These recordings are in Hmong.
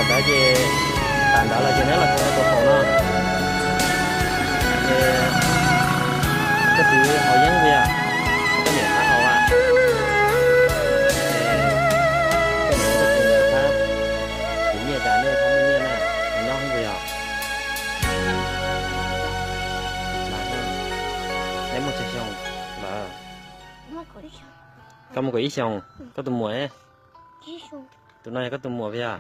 Ntawd ces, tam ntawd los ces neb los txog kaus poom no, ces koj txiv haus yeeb puas yog? Koj niam tab haus as? Koj niam koj txiv nkawd tab, kuv nyiaj cas nej tab muaj nyiaj na, nyob puas yog? Neb muaj tsawg xyoo lawm? Koj muaj kaum ib xyoos, koj tus muam? Tus no yog koj tus muam puas yog?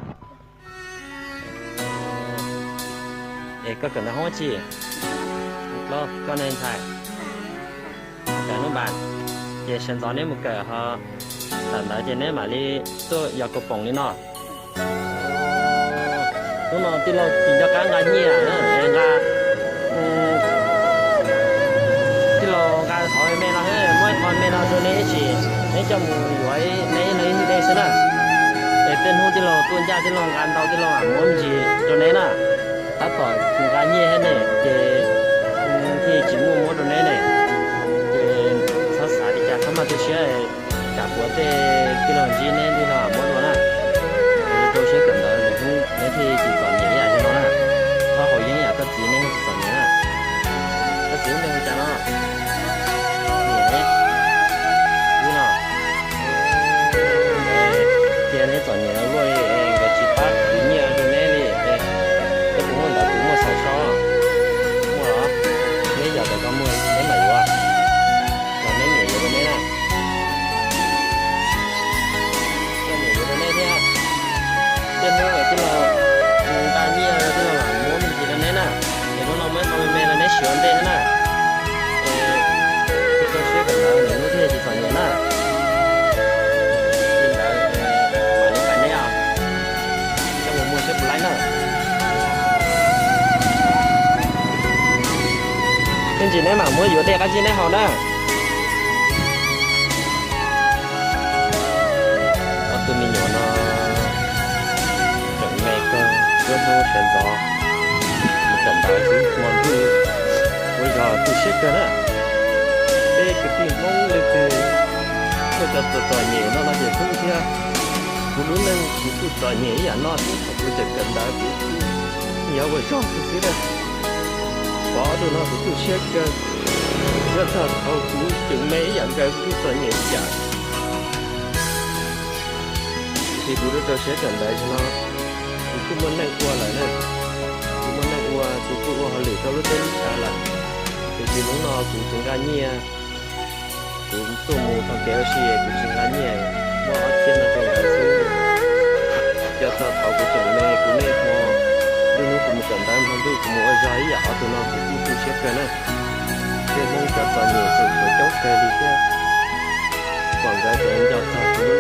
Es koj kawm ntawv hoob tsi? Koj ne ntxhais? Kawm hnub npas. Ces sawv ntxov neb mus kawm ho, tam ntawd ces neb mam li tuaj yos kaus poom li no. Hnub no tij laug tsis nco qab nqa nyiaj, nqa, tij laug nqa qhov me no, muab qhov me no rau neb ib sim, neb coj mus yuav neb ib leeg ib dej xwb na. Es tej hnub tij laug tuaj ncaj tij laug nqa ntau tij laug mam muab me ntsis rau neb na. Tab tom nqa nyiaj thiab ne ces thiaj tsis muaj muab rau neb ne. Ces txhob xav li cas, txhob maj tu siab, tsam puav tej tij laug ntsib neb tij laug mam muab dua na. Rau siab kawm ntawv lwm hnub neb thiaj tsis txom nyem ib yam li no na. Txhob haus yeeb yam koj txiv neb thiaj tsis txom nyem na. Koj txiv lub npe hu cas no? Niam ne? Wb no. Cia neb txom nyem luaj li es nkawd tsis pab kwv nyiaj rau neb li es, koj tus muaj ntawv kuv muaj xaus so, muaj los? Neb yog tias koj muaj neb mam yuav, los neb niam yuav rau neb na. Koj niam yuav rau neb thiab. Tej hnub tij laug nqa nyiaj tij laug mam muab me ntsis rau neb na. Es hnub no muab qhov me me rau neb siv ua ntej thiab na. Es rau siab kawm ntawv lwm hnub thiaj tsis txom nyem na. Li ntawd mam li pais neb os. Coj mus muag saib puas laib na. Ib ntsis neb mam muab yuav dej qab zib neb haus na. Ob tug me nyuam no tseem me kawg, cuab hnub sawv ntxov mus kawm ntawv xwb, hmo ntuj ua zog tu siab kawg na. Peb kwv tij Hmoob leej twg muaj cov txom txom nyem no no ces hlub thiab. Kuv lub neej kuv kuj txom nyem ib yam no thiab, thaum kuv tseem kawm ntawv kuv kuj yog ua zog xwb xwb na. Pov rau no kuv tu siab kawg, yog txog thaum kuv tseem me ib yam nkaus kuv kuj txom nyem ib yam. Tiam sis kuv rau rau siab kawm ntawv no, kuv kuj muaj neej ua lawm na. Kuv muaj neej ua, kuv kuj ua hauj lwm rau lub teb lub chaw lawm. Tiam sis hnub no kuv tsis nqa nyiaj, kuv tuaj mus txog kev ua si kuv tsis nqa nyiaj, muab ob txhiab no rau nkawd xwb. Yog txog thaum kuv tseem me kuv niaj hmo, nruab hnub kuv mus kawm ntawv hmo ntuj kuv mus ua zog ib yam, ob tug no kuv kuj tu siab kawg na. Tej Hmoob cov txom nyem tseem tshuav coob kawg li thiab. Kom nkawd tseem nco txog kuv lub